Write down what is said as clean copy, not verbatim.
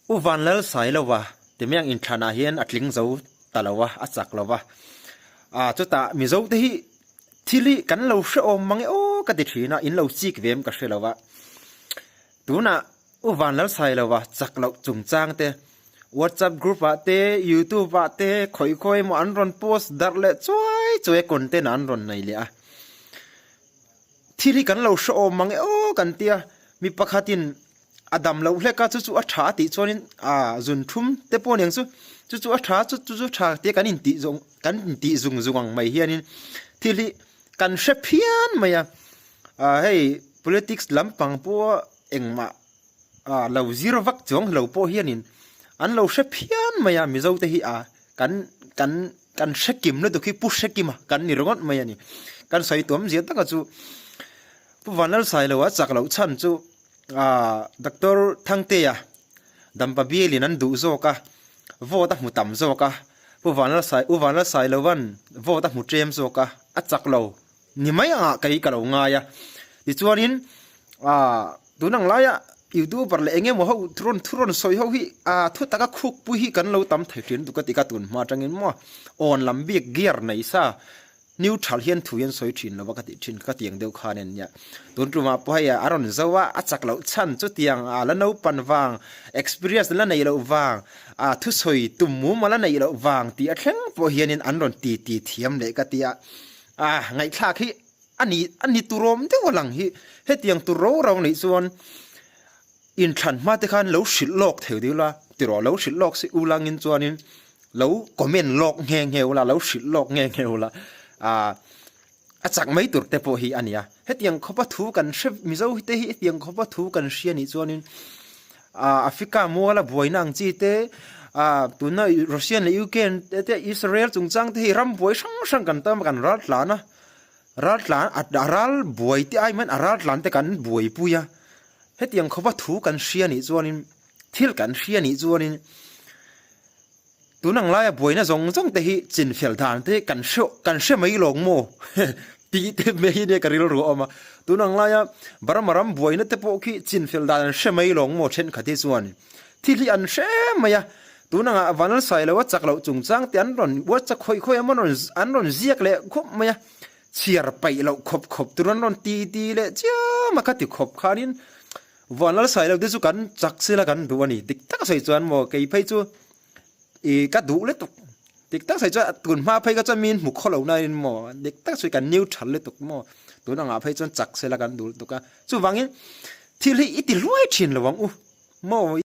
U Vanlal Sailova ti mai ang inthlanah hian a tling zo ta lo a, a chak lo va. Ah chutah Mizo te hi thil hi kan lo hrehawm mang e aw ka ti thin a, in lo chik ve em ka hre lo va. Tunah U Vanlal Sailova chak loh chungchang te WhatsApp group ah te, YouTube ah te khawi khawi emaw an rawn post darh leh chuai chuai a content ah an rawn nei leh a. Thil hi kan lo hrehawm mang e aw kan ti a, mi pakhatin a dam loh hlek a, chu chu a tha a tih chuanin ah zun thum te pawh aniang chu, chu chu a tha chu chu chu tha tia kan intih zawng kan intih zung zung ang mai hianin thil hi kan hre phian mai a, ah hei politics lampang pawh engmah ah lo zir vak chuang lo pawh hianin an lo hre phian mai a, Mizo te hi ah kan kan kan hre kim lutuk hi pu hre kim a kan ni ringawt mai a ni. Kan sawi tuam zia taka chu Pu Vanlalsailoa chak loh chhan chu ah Doctor Thangtea Dampa bialin an duh zawk a, vote a hmu tam zawk a, Pu Vanlalsai U Vanlalsailova'n vote a hmu tlem zawk a, a chak lo ni mai angah kei ka lo ngai a. Tichuanin ah tun ang laia youtuber leh eng emaw ho rawn thu rawn sawi ho hi ah thu taka khukpui hi kan lo tam thei thin lutuk a ti ka tun hma atangin maw awn lam bik gear nei sa neutral hian thu hian sawi thin lo va ka tih thin ka tiang deuh khan en nia. Tun tumah pawh hei a rawn zo a, a chak loh chhan chutiang a la naupan vang, experience la neih loh vang, a thusawi tum mum a la neih loh vang tih a thleng pawh hianin an rawn ti ti thiam leh ka ti a. A ngaihthlak hi a ni a ni turawm deuh a lang hi hetiang tur ro ro nih chuan inthlan hma te khan lo hrilh lawk thei deuh la tiraw lo hrilh lawk si u langin chuanin lo comment lawk nghe nghe ula lo hrilh lawk nghe nghe ula ah a chak mai tur te pawh hi a ni a hetiang khawpa thu kan hre mizo te hi hetiang khawpa thu kan hria nih chuanin ah Africa muala buaina ang chi te ah tuna Russian leh Ukraine te Israel chungchang te hi ram buai hrang hrang kan tam a kan ral tlan a ral tlan a ral buai te ai hian a ral tlan te kan buaipui a hetiang khawpa thu kan hria nih chuanin thil kan hria nih chuanin Tun ang laia buaina zawng zawng te hi chinfel dan te kan hre kan hre mai lawng maw tih te mai hi nia ka rilru a awm a. Tun ang laia Burma ram buaina te pawh khi chinfel dan an hre mai lawng maw thenkhat hi chuan thil hi an hre mai a. Tun angah Vanlalsai lo a chak loh chungchang te an rawn WhatsApp khawih khawih a maw an rawn ziak leh khawp mai a. Chhiar paih loh khawp khawp tur an rawn ti ti leh chiam a ka ti khawp khanin Vanlalsai lo te chu kan chak sila kan duh a ni. Dik tak sawi chuan maw kei phei chu ih ka duh lutuk. Dik tak sawi chuan tun hma phei kha chuan min hmu khaw lo nain maw dik tak sawi kan neutral lutuk maw tun angah phei chuan chak sila kan duh lutuk a. Chuvangin thil hi i ti hluai thin lo ang u maw.